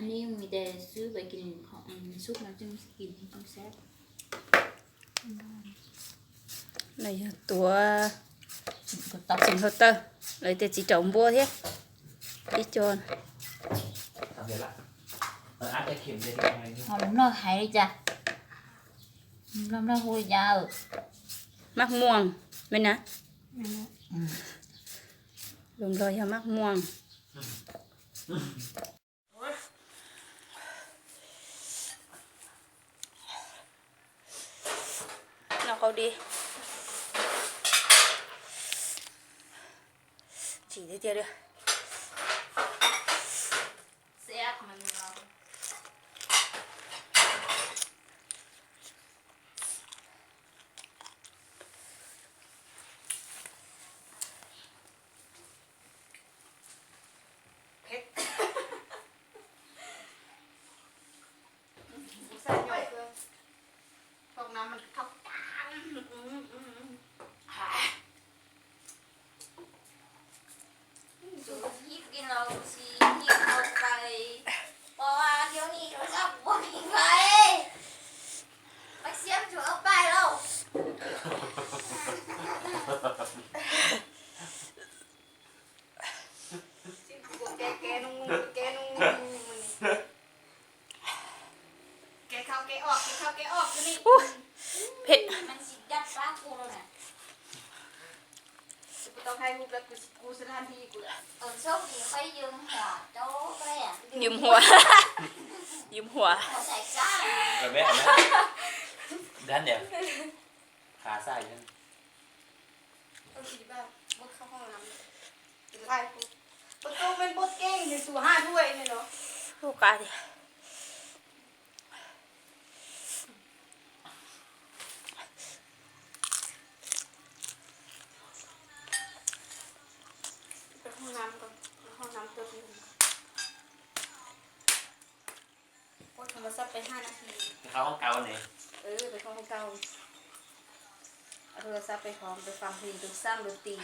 Only with the soup, I can, um, soup no, just give me some salad. No yog tuav txheej hluav taws, lawv tias txiv rau npua thiab. Ib co. Ho lus nplog hais li cas? Lus nplog hu li cas? Maj muag me na. Lus nplog yog maj muag. Noj qau di. Tsim tiag tiag li. Phem. Yum huam. Yum huam. Hu qa tiag. Ua thov sab peb hab nab his. Peb kho hauv kau. Ua thov sab peb hov peb faam hlis rau sab nrau tis.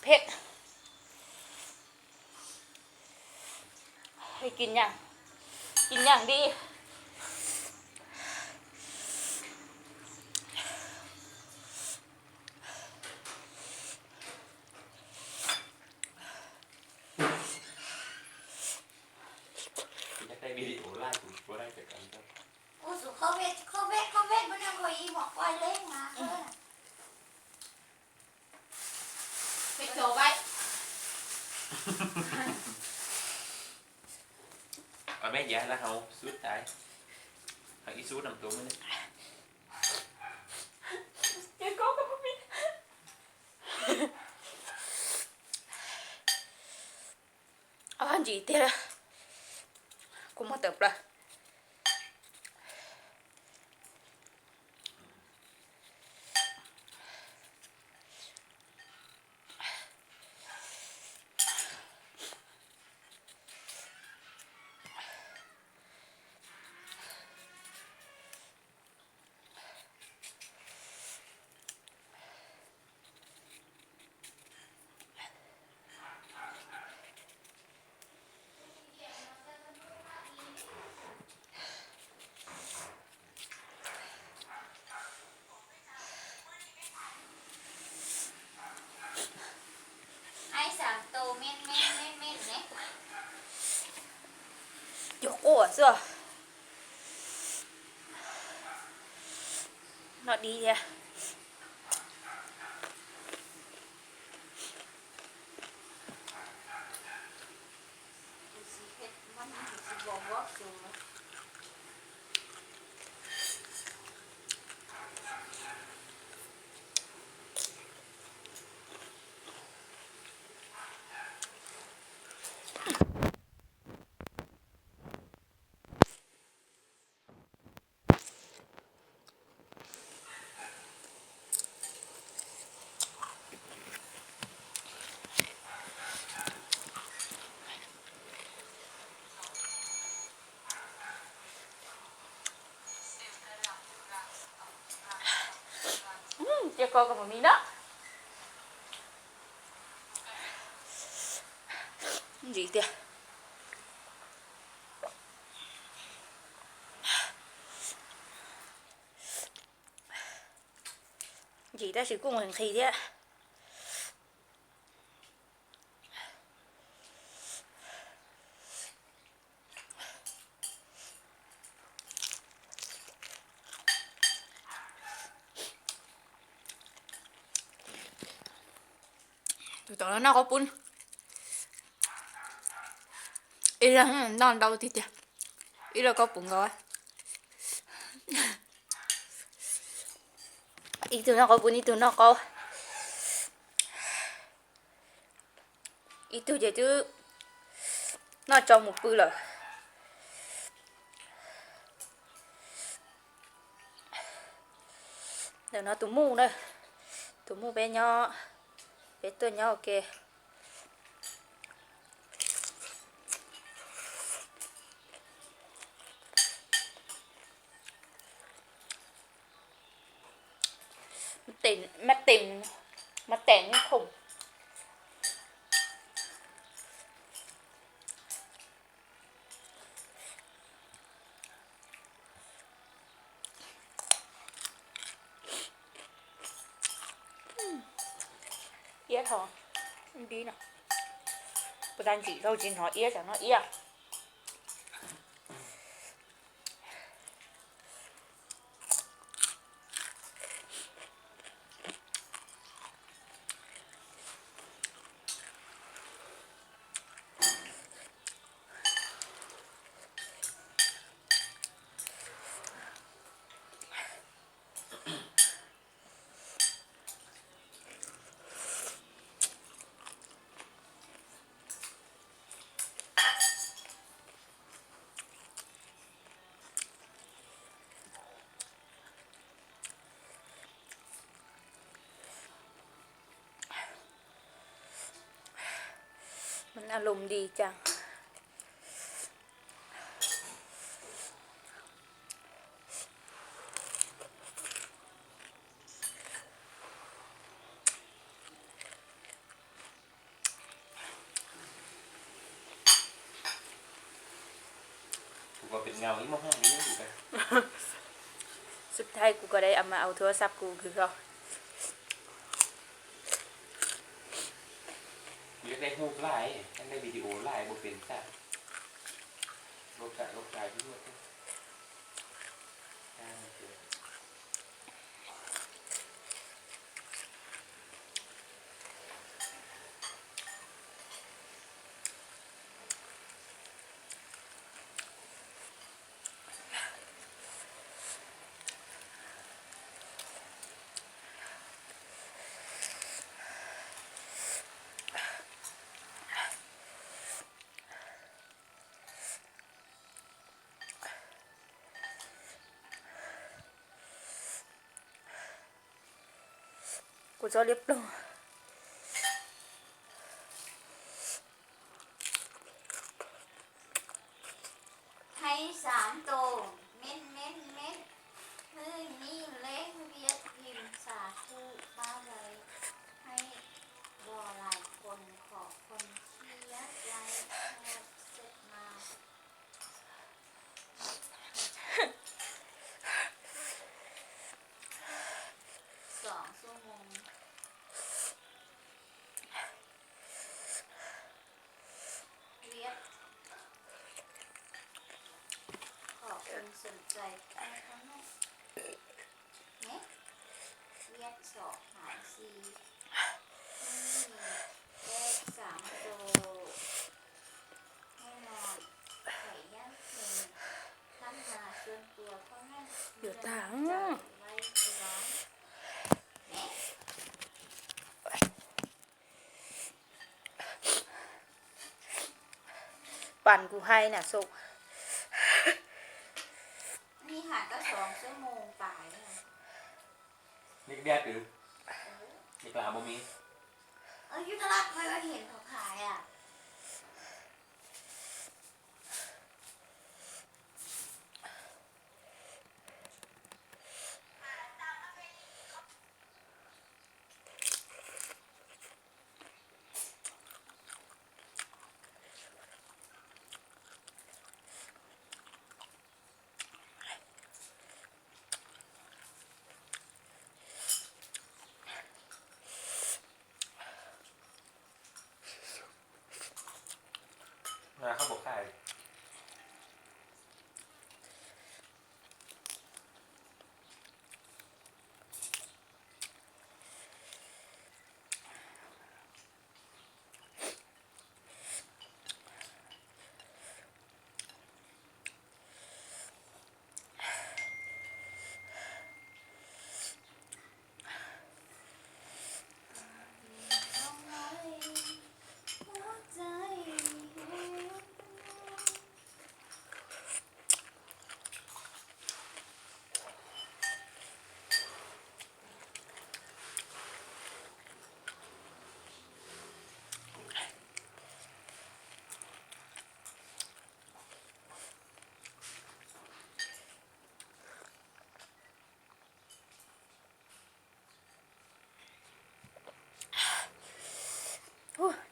Phem. Kis nyam, kis nyam li. Peb cov vaib. Peb yav lawv haus sub tais, haus ib sub nam tuv me. Ob ntsis tiag, kua muag tawm plaws. Cov quaj xwb. Noj dib thiab. Cia koj koj mus mi na. Ntsim tiag. Ntsim tab sis kuj nqhis nqhis thiab. Tus tom no noj qau pub, ib leeg noj ntau tiag tiag, ib leeg qau pub nkaus. Ib tug noj qau pub, ib tug noj qau, ib tug ces twb noj tso mus pw lawm. Ntawm no tus muj na, tus muj peb nyob, peb tuaj nyob ua ke. Mab teem, mab teem nyob khoom. Iab tho, dib no, puas tag ntsim dhau tsis hnov iab tsam no iab. Lum li cas. Subscribe kuv ko dai ama au thua sab kuv kws ho. Dai hu lai, dai video lai ua pem tas. Kuv txob liab ploog. Hais xav tus meb meb meb, hwj nij leb hwj viab phim xav kuj pab lais hais dua lais koom khom koom siab lais hais xwb mas. Xoom xuab moos. Viab, khom koom xoom txais thaj thab ne. Viab xoom hais xis. Peb xav tus hais no, thầy Giáp Thìn, Thánh Hà Xuân Chùa Thốt Ngăn, Yuav tag. Pam kuv hais na xu. Ni hais koj xoom xuab moos pais. Ni kbiab twv. Ni plam bo mi. Ơ, yus tau laj koj yuav hiam thaum thais a.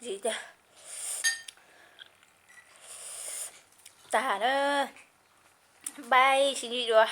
Ntxiv tiag. Tag na, bye, sib ntsib dua.